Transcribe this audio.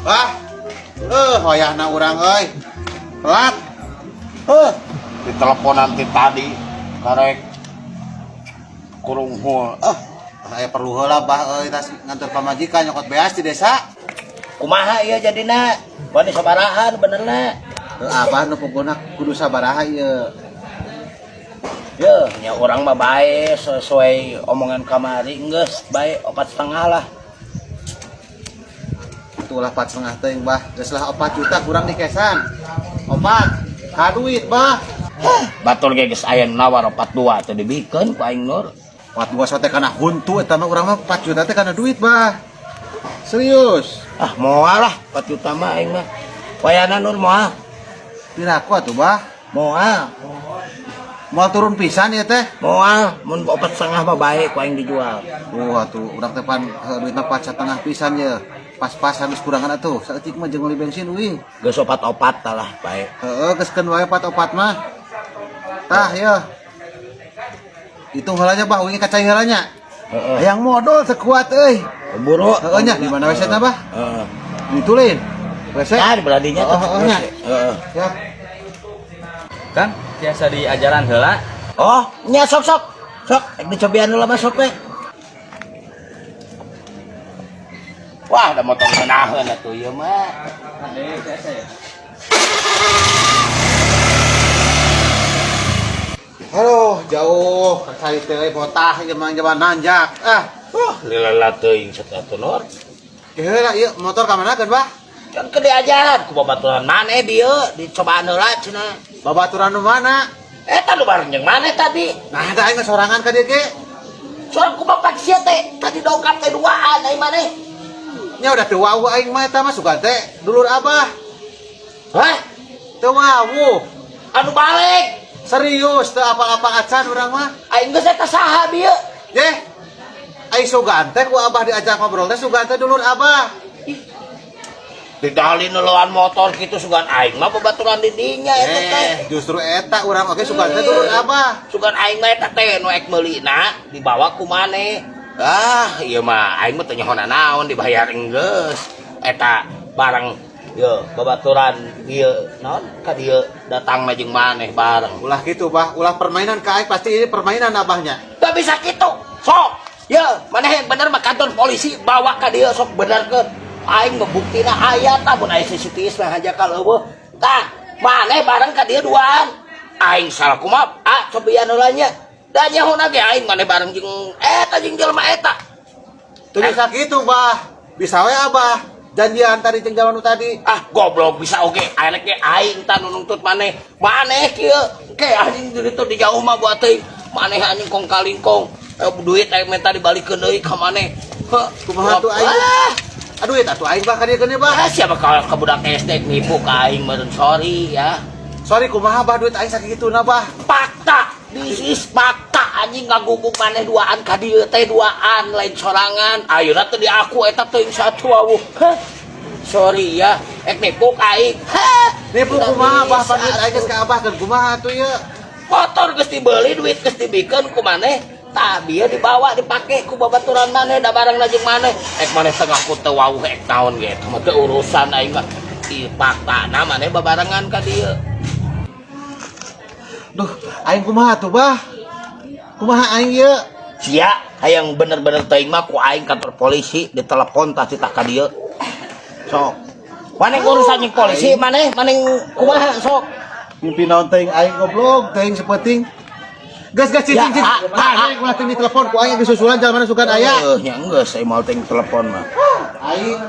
Ah. Wayahna urang euy. Telat. Di teleponan ti tadi karek kurunghul. Ah, aya perlu heula, Bah, euy, tas nganter pamajikan nyokot beas di desa. Kumaha ieu jadina? Wani sabarahan benerna? Heuh, Abah, nu pokona kudu sabaraha ieu? Ye, nya urang mah bae sesuai omongan kamari, geus bae 4,5 lah. Itulah 4,5 teuing, Bah. Geus lah, 4 juta kurang dikesan. Opat. Ka duit, Bah. Batur ge geus aya nu nawar 42 teh dibikeun ku aing, Nur. 42 sote kana huntu eta mah. Urang mah 4 juta teh kana duit, Bah. Serius. Ah, moal lah 4 juta mah aing mah. Wayana, Nur, moal. Piraku atuh, Bah? Moal. Moal turun pisan ya teh? Moal, mun 4,5 mah bae ku aing dijual. Wah, tuh urang teh pan duitna 4,5 pisan ya. Pas-pasan geus kurangan atuh. Saeutik mah jeung meuli bensin uing. Geus 4,4 tah lah bae. Heeh, geus keun wae 4,4 mah. Tah ya. Hitung heula nya, Bah, uing kacai heula nya. Heeh. Hayang modal sekuat euy. Buru. Heeh nya, di mana WC na, Bah? Heeh. Ditulin. WC. Nah, di belah dinya tuh. Oh, nya. Heeh. Ya. Kan biasa diajaran heula. Oh, nya, sok sok. Sok, ek dicobian heula mah, sok we. Wah, da motong ngeunaheun atuh ieu mah. Ade biasa ya. Aduh, jauh kacai teh euy, botah ieu mah jaman nanjak. Ah, Wah, lila teuing set atuh, Nur. Heula ieu motor ka mana keun, Bah? Kan ke diajaran ku babaturan maneh dieu, dicobaan heula cenah. Babaturan nu mana? Eta nu bareng jeung maneh tadi. Nah, da aing mah sorangan ka dieu ge. Soal ku bapak sia teh tadi dongkap teh duaan ai maneh. Nya udah teu wawuh aing mah, eta mah sugan teh dulur Abah. Hah? Teu wawuh. Anu balik. Serius, teu apa-apa acan urang mah. Aing geus eta saha bieu? Yeh. Ai sugan teh ku Abah diajak ngobrol teh, sugan teh dulur Abah. Didali neluan motor kitu, sugan aing mah babaturan di dinya eta teh. Eh, justru eta urang oge sugan teh dulur Abah. Sugan aing mah eta teh nu ek meulina dibawa ku maneh. Ah, ieu mah aing mah teu nyaho naon, dibayar enggeus. Eta barang ieu babaturan ieu naon ka dieu datang mah jeung maneh bareng. Ulah gitu, Bah, ulah permainan ka aing, pasti ini permainan Abahnya. Gak bisa gitu. Sok, ye, maneh yang bener mah kantor polisi bawa ka dieu, sok benerkeun. Aing mah buktina aya tah, mun aya CCTV mah aja kalau eueuh. Tah, maneh bareng ka dieu duaan. Aing salah kumaha? Ah, cobian heula nya. Da nyaho ge aing maneh bareng jeung eta, jeung jelema eta. Teu bisa gitu, Bah. Bisa we Abah janjian tadi jeung jalan nu tadi. Ah, goblok, bisa oge. Aing ge aing tah nu nuntut maneh. Maneh kieu. Ke anjing di ditu di jauh mah buat teuing. Maneh anjing kong kalingkong. Eh, duit aing minta dibalikeun deui ka maneh. Heuh, Kumaha tuh aing? Ah. Aduh, eta tuh aing, Bah, ka dieu keun, Bah. Ah, siapa kalau ke budak SD nipu ka aing meureun, sorry ya. Sorry kumaha, Bah, duit aing sakituna, Bah? Fakta, this is fakta, anjing, ngaguguk maneh duaan ka dieu teh duaan, lain sorangan. Ayeuna teh di aku eta teuing satu wawuh. Hah. Sorry ya, ek nipu ka aing. Hah. Nipu kumaha, Bah, pan duit aing geus ka Abah keun, kumaha tuh ieu? Motor geus dibeli, duit geus dibikeun ku maneh. Tah, bieu dibawa dipake ku babaturan maneh, da barang jeung maneh. Ek maneh tengah ku teu wawuh ek naon ge eta mah teu urusan aing mah. Ieu faktana maneh babarengan ka dieu. Duh, aing kumaha tuh, Bah? Kumaha aing ieu? Sia hayang bener-bener teuing mah ku aing kantor polisi ditelepon tah titah ka dieu. Sok. Maneh urusan jeung polisi maneh, maneh kumaha sok? Mimpi naon teuing aing, goblok, teuing sepeuting. Gas gas cicing Ya, cicing. ah, ah, Ah, aing ulah teuing ditelepon ku aing, disusulan jalan mana sugan aya. Heuh, nya geus, saya moal teuing telepon mah. Aing.